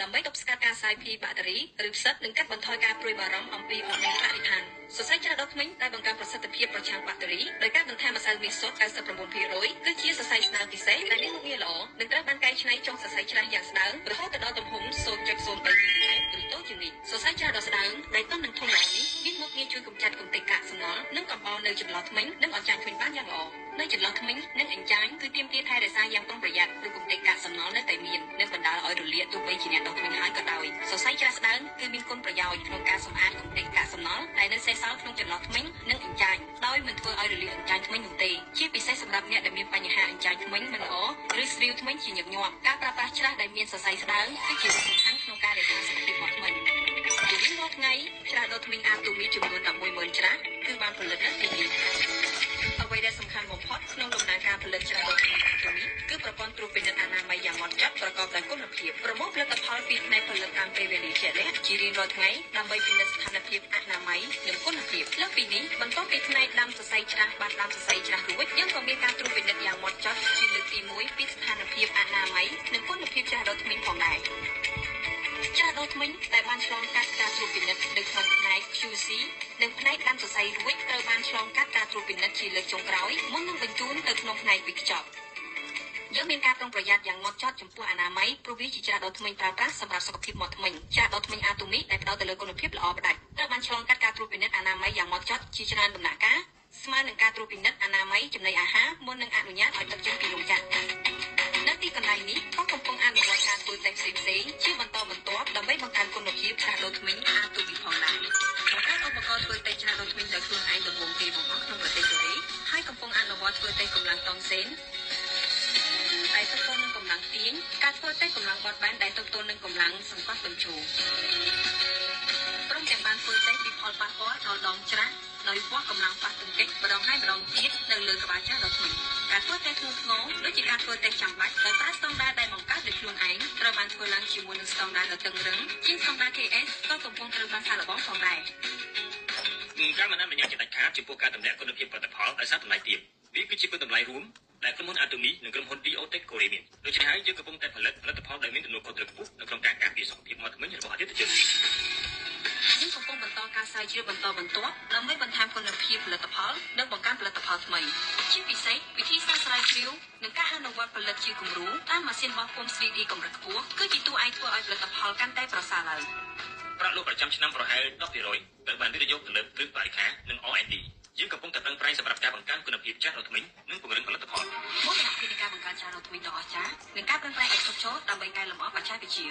ដើម្បីទប់ស្កាត់ការសាយភាយបាក់តេរីឬផ្សិតនិងកាត់បន្ថយការព្រួយបារម្ភអំពីអង្ករបរិស្ថានសរសៃច្រាសដុសធ្មេញដែលបង្កើនប្រសិទ្ធភាពប្រឆាំងបាក់តេរីដោយការបន្ថែមម្សៅមីសុត99%គឺជាសរសៃស្ដើងពិសេសដែលមានមុខងារល្អនិងត្រូវបានកែច្នៃចុងសរសៃច្រាសយ៉ាងស្ដើងរហូតដល់ទំហំ0.03មីលីម៉ែត្រឬតូចជាងនេះសរសៃច្រាសដ៏ស្ដើងដែលទន់និងធន់ល្អនេះមានមុខងារជួយកម្ចាត់កម្ទេចកាកសំណល់និងកំបោរនៅចន្លោះធ្មេញនិងអញ្ចាញធ្មេញបានយ៉ាងល្អនៅចន្លោះធ្មេញនិងអញ្ចាញគឺទាមទារថែរក្សាយ៉ាងប្រុងប្រយ័ត្នព្រោះកម្ទេចកាកសំណល់នៅតែមាននិងបណ្ដាលឲ្យរលាកទោះបីជាអ្នកដុសធ្មេញហើយក៏ដោយសរសៃច្រាសស្ដើងគឺមានគុណប្រយោជន៍ក្នុងការសម្អាតកម្ទេចកាកសំណល់ដែលនៅសេសសល់ក្នុងចន្លោះធ្មេញនិងអញ្ចាញដោយមិនធ្វើឲ្យរលាកអញ្ចាញធ្មេញនោះទេជាពិសេសសម្រាប់អ្នកដែលមានបញ្ហាអញ្ចាញធ្មេញមិនល្អឬស្រាវធ្មេញជាញឹកញាប់ការប្រើប្រាស់ច្រាសដែលមានសរសៃស្ដើងគឺជាសំខាន់ក្នុងការរក្សាសុខភាពមាត់ធ្មេញជារៀងរាល់ថ្ងៃច្រាសដុសធ្មេញអាតូមីចំនួន110,000ច្រាសគឺបានផលិតនៅទីនេះអ្វីដែលសំខាន់បំផុតក្នុងដំណើរការផលិតច្រាសដុសធ្មេញអាតូមីគឺប្រព័ន្ធត្រួតពិនិត្យអនាម័យយ៉ាងហ្មត់ចត់ប្រកបដោយគុណភាពប្រមូលផលិតផលពីផ្នែកផលិតតាមពេលវេលាជាក់លាក់ជារៀងរាល់ថ្ងៃដើម្បីពិនិត្យស្ថានភាពអនាម័យនិងគុណភាពលើសពីនេះបន្ទាប់ពីផ្នែកដាំសរសៃច្រាសបានដាំសរសៃច្រាសរួចយើងក៏មានការត្រួតពិនិត្យយ៉ាងហ្មត់ចត់ជាលើកទី1ពីស្ថានភាពអនាម័យនិងគុណភាពច្រាសដុសធ្មេញផងដែរច្រាសដុសធ្មេញដែលបានឆ្លងកាត់ការត្រួតពិនិត្យនៅក្នុងផ្នែក QC និងផ្នែកដាំសរសៃរួចត្រូវបានឆ្លងកាត់ការត្រួតពិនិត្យជាលើកចុងក្រោយមុននឹងបញ្ជូនទៅក្នុងផ្នែកវេចខ្ចប់យើងមានការប្រុងប្រយ័ត្នយ៉ាងម៉ត់ចត់ចំពោះអនាម័យព្រោះវាជាច្រាសដុសធ្មេញប្រើប្រាស់សម្រាប់សុខភាពមាត់ធ្មេញច្រាសដុសធ្មេញអាតូមីដែលផ្ដោតទៅលើគុណភាពល្អផ្ដាច់ត្រូវបានឆ្លងកាត់ការត្រួតពិនិត្យអនាម័យយ៉ាងម៉ត់ចត់ជាច្រើនដំណាក់កាលស្មើនឹងការត្រួតពិនិត្យអនាម័យចំណីអាហារមុននឹងអនុញ្ញាតឲ្យដឹកចេញពីរោងចក្រនៅទីកន្លែងនេះក៏កំពុងអនុវត្តការធ្វើតេស្តផ្សេងៗជាបន្តបន្ទាប់ដើម្បីបង្កើនគុណភាពច្រាសដុសធ្មេញអាតូមីផងដែរបង្កើតឧបករណ៍ធ្វើតេស្តច្រាសដុសធ្មេញដោយខ្លួនឯងដំបូងគេបង្អស់ក្នុងប្រទេសកូរ៉េហើយកំពុងអនុវត្តធ្វើតេស្តកម្លាំងតង់សេនដែលទប់ទល់នឹងកម្លាំងទាញការធ្វើតេស្តកម្លាំងបត់បែនដែលទប់ទល់នឹងកម្លាំងសង្កត់បញ្ជោព្រមទាំងបានធ្វើតេស្តពីផលប៉ះពាល់ដល់ដងច្រាសដោយវាស់កម្លាំងប៉ះទង្គិចម្ដងហើយម្ដងទៀតនៅលើក្បាលច្រាសដ៏ធ្មេញការធ្វើតេស្តធ្ងន់ធ្ងរដូចជាការធ្វើតេស្តចាំបាច់ដោយប្រើស្តង់ដារដែលបង្កើតដោយខ្លួនឯងត្រូវបានធ្វើឡើងជាមួយនឹងស្តង់ដារដ៏តឹងរឹងជាងស្តង់ដារ KS ក៏កំពុងត្រូវបានសាកល្បងផងដែរការមិនអនុញ្ញាតជាដាច់ខាតចំពោះការទម្លាក់គុណភាពផលិតផលដោយសារតម្លៃទាបវាគឺជាគុណតម្លៃរួមដែលក្រុមហ៊ុន Atomy និងក្រុមហ៊ុន Biotech កូរ៉េមានដូច្នេះហើយយើងកំពុងតែផលិតផលិតផលដែលមានទំនួលខុសត្រូវខ្ពស់នៅក្នុងការការពារសុខភាពមាត់ធ្មេញរបស់អតិថិជនយើងកំពុងបន្តការស្រាវជ្រាវបន្តបន្ទាប់ដើម្បីបន្ថែមគុណភាពផលិតផលនិងបង្កើនផលិតផលថ្មីជាពិសេសវិធីសាស្ត្រស្រាវជ្រាវនិងការអនុវត្តផលិតជាគំរូតាមម៉ាស៊ីនបោះពុម្ព 3D កម្រិតខ្ពស់គឺជាតួឯកធ្វើឲ្យផលិតផលកាន់តែប្រសើរឡើងប្រាក់លក់ប្រចាំឆ្នាំប្រហែល10%ត្រូវបានវិនិយោគទៅលើគ្រឹះបរិក្ខារនិង R&D យើងកំពុងតែប្រឹងប្រែងសម្រាប់ការបង្កើនគុណភាពច្រាសដុសធ្មេញនិងពង្រឹងផលិតផលមោទនភាពនៃការបង្កើនច្រាសដុសធ្មេញដ៏អស្ចារ្យនិងការប្រឹងប្រែងឥតឈប់ឈរដើម្បីកែលម្អបច្ចេកវិទ្យា